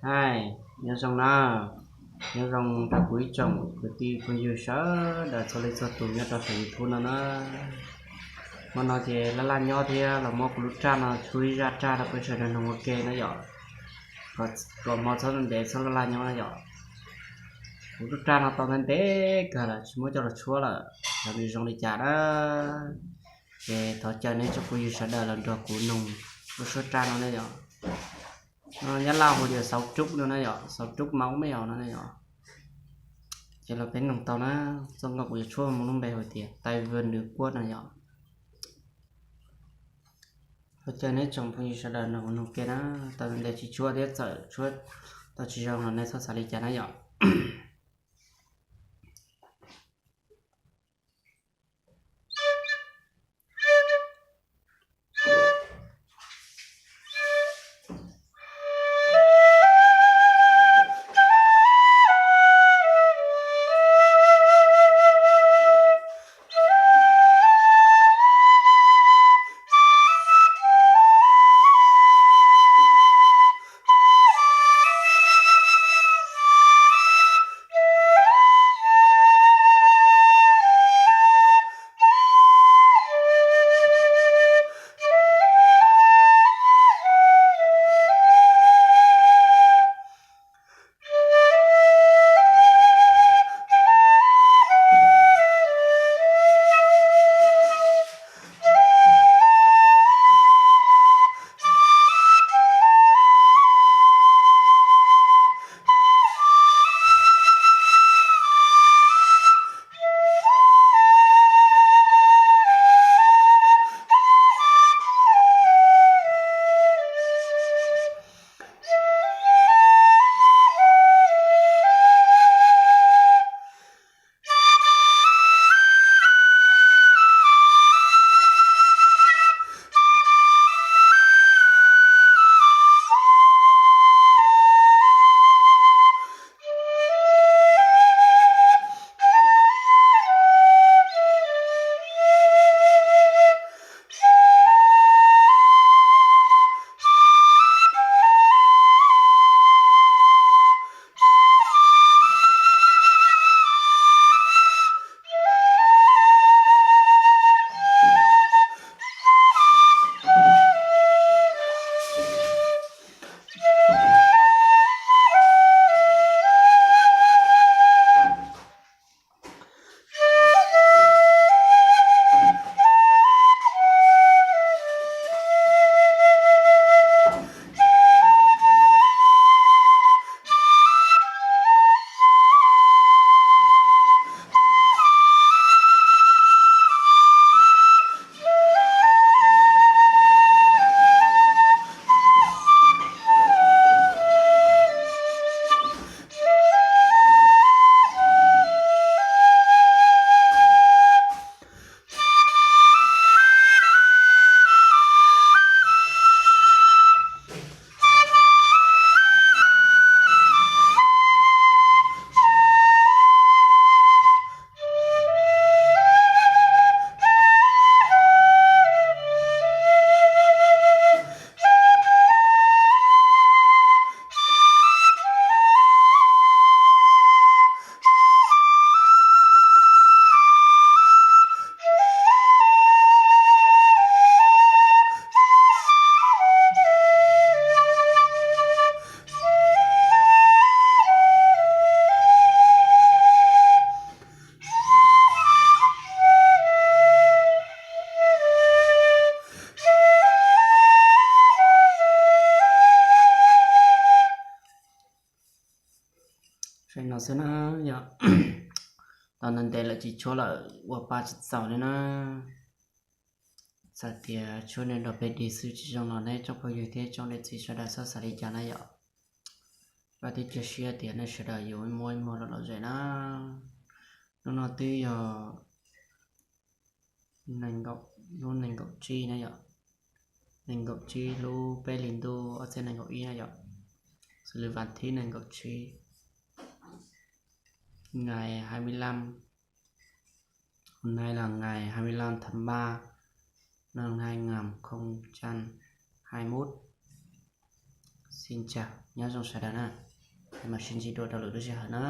Hais, nyob zoo na, nyob zoo rau kuv ib tsoom kwv tij phooj ywg sawv daws txhua leej txhua tus nyob rau saum YouTube no na. Hmo no ces laj laj nyob thiab los muab kuv lub raj no tshuab ib zaj raj rau peb sawv daws mloog ua ke na yom. Kom hmo txhob ntev txhob laj laj nyob na yom. Kuv lub raj no tau ntev ntev kawg lawm tsis muab coj los tshuab lawm, xyov nws zoo li cas na. Ces thov caw nej tsoom phooj ywg sawv daws los nrog kuv mloog lub suab raj no ne yom. No Nyab Laj hu tias xauv rub no na yom, xauv rub maub me yom no ne yom. Ces los peb mloog tau na, txoj nkauj kuv yuav tshuab mus lub npe hu tias Tây Vân Nữ Quốc no yom. Thov caw nej tsoom phooj ywg sawv daws nrog kuv mloog ke na, tau ntev tsis tshuab thiab txawm tshuab tau tsis zoo los nej txhob xav li cas na yom. Saib no xwb na yom. Tau ntev ntev lawm tsis tshuab lawm ua pa tsis txaus li na. Txawm tias tshuab nws nrog peb dig xwb tsis zoo los nej tsoom phooj ywg thiab tsoom niam txiv sawv daws txhob xav li cas na yom. Vam thiab cia siab tias nej sawv daws yuav muaj ib muag lom lom zem na. Hnub no twb yog nees nkaum, lub nees nkaum tsib na yom. Nees nkaum tsib lub peb hlis ntuj ob txhiab nees nkaum ib na yom. Xws li vas thib nees nkaum tsib, ngày hai mươi lăm, hôm nay là ngày hai mươi lăm tháng ba năm hai ngàn không trăm hai mươi mốt. Tij Ntsa, nyob zoo sawv daws na, mam sib ntsib dua rau lwm lub sij hawm na.